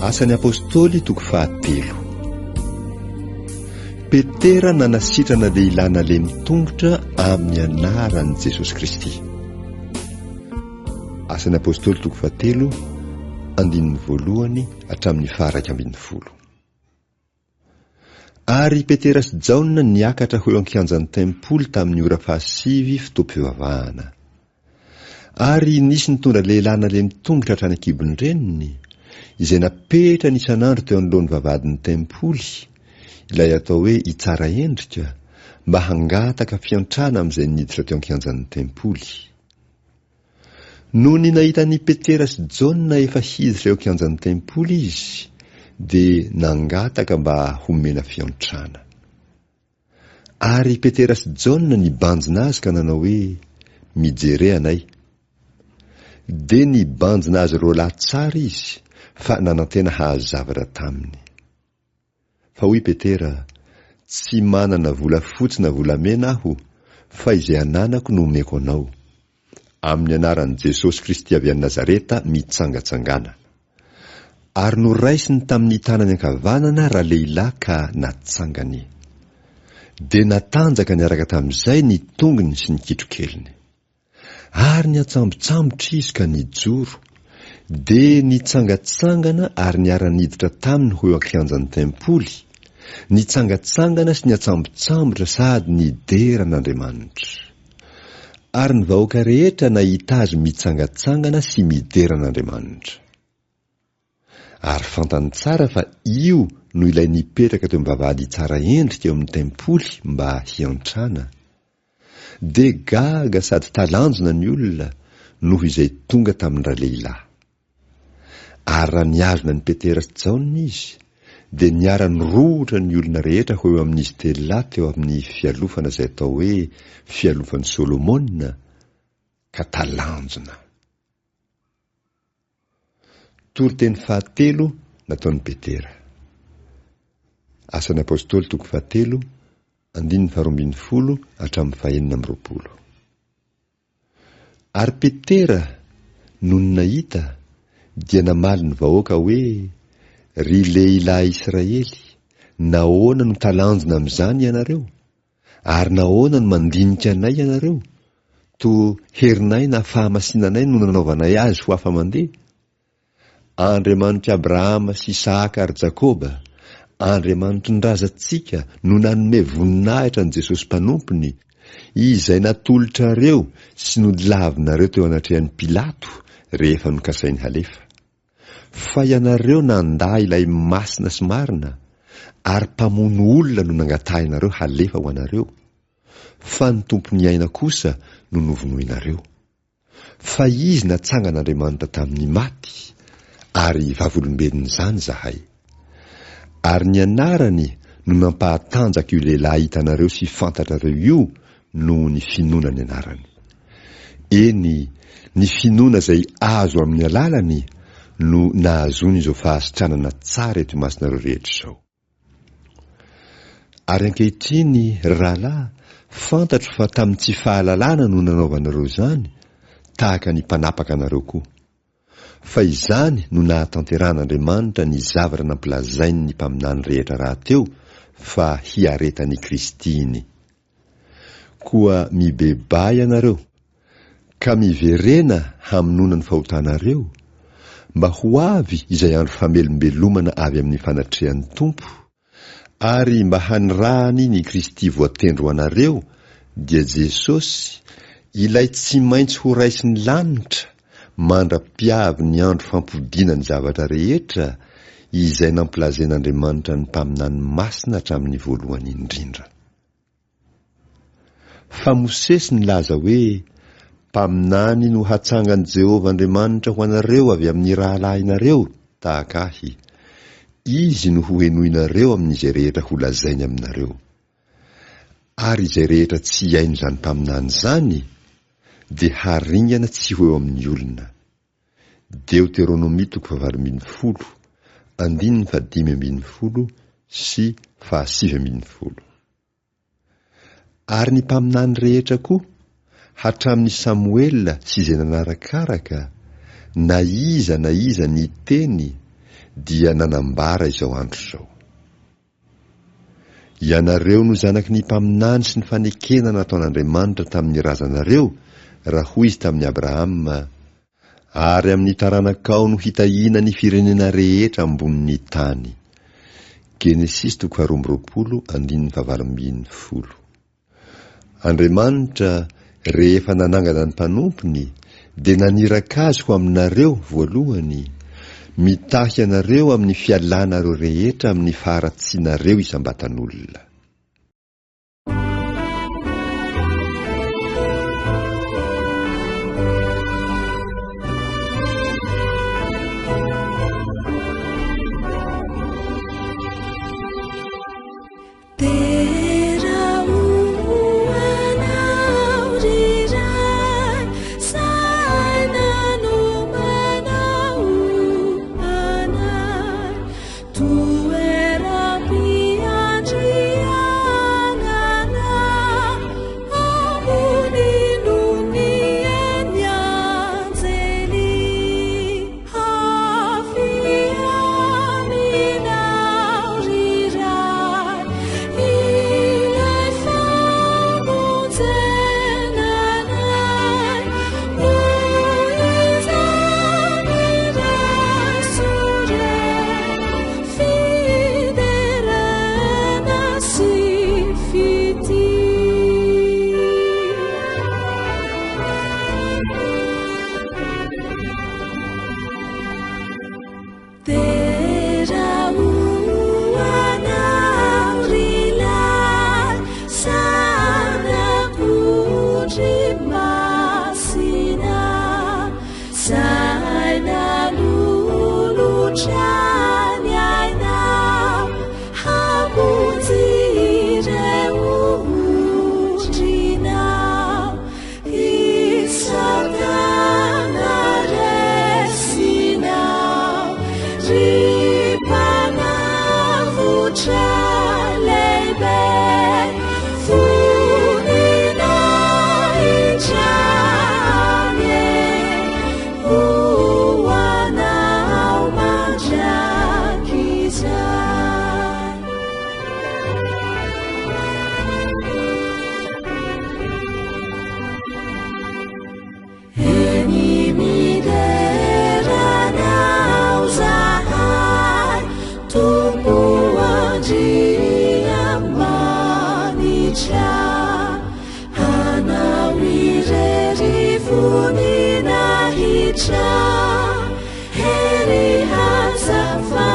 Asan'ny Apostoly toko fahatelo. Petera nanasitrana lehilahy nalemy tongotra amin'ny anaran'i Jesosy Kristy. Asan'ny Apostoly toko fahatelo, andininy voalohany hatramin'ny faha-11. Ary i Petera sy Jaona niakatra ho eo an-kianjan'ny tempoly tamin'ny ora fahasivy fotoam-pivavahana. Ary nisy nitondra lehilahy nalemy tongotra hatrany an-kibon-dreniny, izay napetrany isan'andro teo anoloan'ny vavahadin'ny tempoly, ilay atao hoe Itsaraendrika, mba hangataka fiantrana amin'izay niditra teo an-kianjan'ny tempoly. Nony nahita an'i Petera sy Jaona efa hiditra eo an-kianjan'ny tempoly izy, dia nangataka mba homena fiantrana. Ary Petera sy Jaona nibanjina azy ka nanao hoe, Mijere anay. Dia nibanjina azy roalahy tsara izy, fa nanantena hahazo zavatra taminy. Fa hoy Petera, Tsy manana volafotsy na volamena aho, fa izay ananako no omeko anao. Amin'ny anaran'i Jesosy Kristy avy any Nazareta mitsangatsangàna. Ary noraisiny tamin'ny tanany ankavanana ralehilahy ka natsangany. Dia natanjaka niaraka tamin'izay ny tongony sy ny kitrokeliny. Ary niantsambotsambotra izy ka nijoro, dia nitsangatsangana ary niara-niditra taminy ho eo an-kianjan'ny tempoly, nitsangatsangana sy niantsambotsambotra sady nidera an'Andriamanitra. Ary ny vahoaka rehetra nahita azy mitsangatsangana sy midera an'Andriamanitra. Ary fantany tsara fa io no ilay nipetraka teo amin'ny vavahady Itsaraendrika eo amin'ny tempoly mba hiantrana. Dia gaga sady talanjona ny olona noho izay tonga tamin-dralehilahy. Ary raha nihazona an'i Petera sy Jaona izy, dia niara-nirohotra ny olona rehetra ho eo amin'izy telolahy teo amin'ny fialofana izay atao hoe fialofan'i Solomona, ka talanjona. Toriteny fahatelo nataon'i Petera. Asan'ny Apostoly toko fahatelo, andininy faharoambinifolo hatramin'ny fahenina amby roapolo. Ary Petera, nony nahita, dia namaly ny vahoaka hoe, Ry lehilahy Israely, nahoana no talanjona amin'izany ianareo? Ary nahoana no mandinika anay ianareo? Toa herinay na fahamasinanay no nanaovanay azy ho afa-mandeha? Andriamanitr'i Abrahama sy Isahaka ary Jakoba, Andriamanitry ny razantsika no nanome voninahitra an'i Jesosy Mpanompony, izay natolotrareo sy nodilavinareo teo anatrehan'i Pilato rehefa nokasainy halefa. Fa ianareo nandà ilay Masina sy Marina, ary mpamono olona no nangatahinareo halefa ho anareo. Fa ny Tompon'ny aina kosa no novonoinareo. Fa Izy natsangan'Andriamanitra tamin'ny maty, ary vavolombelon'izany izahay. Ary ny anarany no nampahatanjaka io lehilahy hitanareo sy fantatrareo io noho ny finoana ny anarany. Eny, ny finoana izay azo amin'ny alalany no nahazoany izao fahasitranana tsara eto imasonareo rehetra izao. Ary ankehitriny, ry rahalahy, fantatro fa tamin'ny tsy fahalalana no nanaovanareo izany, tahaka ny mpanapaka anareo koa. Fa izany no nahatanterahan'Andriamanitra ny zavatra nampilazainy ny mpaminany rehetra rahateo fa hiaretan'i Kristy iny. Koa mibebaha ianareo, ka miverena hamonoana ny fahotanareo, mba ho avy izay andro famelombelomana avy amin'ny fanatrehan'ny Tompo, ary mba hanirahany ny Kristy voatendry ho anareo, dia Jesosy, ilay tsy maintsy horaisin'ny lanitra, mandra-piavy ny andro fampodiana ny zavatra rehetra, izay nampilazain'Andriamanitra ny mpaminany masina hatramin'ny voalohany indrindra. Fa Mosesy nilaza hoe, Mpaminany no hatsangan'i Jehovah Andriamanitra ho anareo avy amin'ny rahalahinareo, tahaka ahy. Izy no hohenoinareo amin'izay rehetra holazainy aminareo. Ary izay rehetra tsy hihaino izany mpaminany izany, dia haringana tsy ho eo amin'ny olona. Deoteronomia toko fahavalo ambin'ny folo, andininy fahadimy ambin'ny folo sy fahasivy ambin'ny folo. Ary ny mpaminany rehetra koa, hatramin'i Samoela sy izay nanarakaraka, na iza na iza niteny, dia nanambara izao andro izao. Ianareo no zanaky ny mpaminany sy ny fanekena nataon'Andriamanitra tamin'ny razanareo, raha hoy Izy tamin'i Abrahama, Ary amin'ny taranakao no hitahiana ny firenena rehetra ambonin'ny tany. Genesisy toko faharoa amby roapolo andininy fahavalo ambin'ny folo. Andriamanitra, rehefa nanangana ny mpanompony, dia naniraka azy ho aminareo voalohany, mitahy anareo amin'ny fialanareo rehetra amin'ny faharatsianareo isam-batan'olona. Dera ho anao ry Ray, sahy nanomana ho anay, toeram-piandrianana, ambony noho ny an'ny anjely. Avy aminao ry Ray, ilay famonjena anay, noho izany raiso re fiderana sy fitia. Dera ho anao ry lahy, zanak'ondry masina, zay nanolotra ny ainao hamonjy ireo ondrinao. I Satana resinao, ry Mpanavotra lehibe, voninahitra anie ho anao mandrakizay. Eny midera anao zahay, Tompo Andriamanitra, Anao irery voninahitra, hery hazava.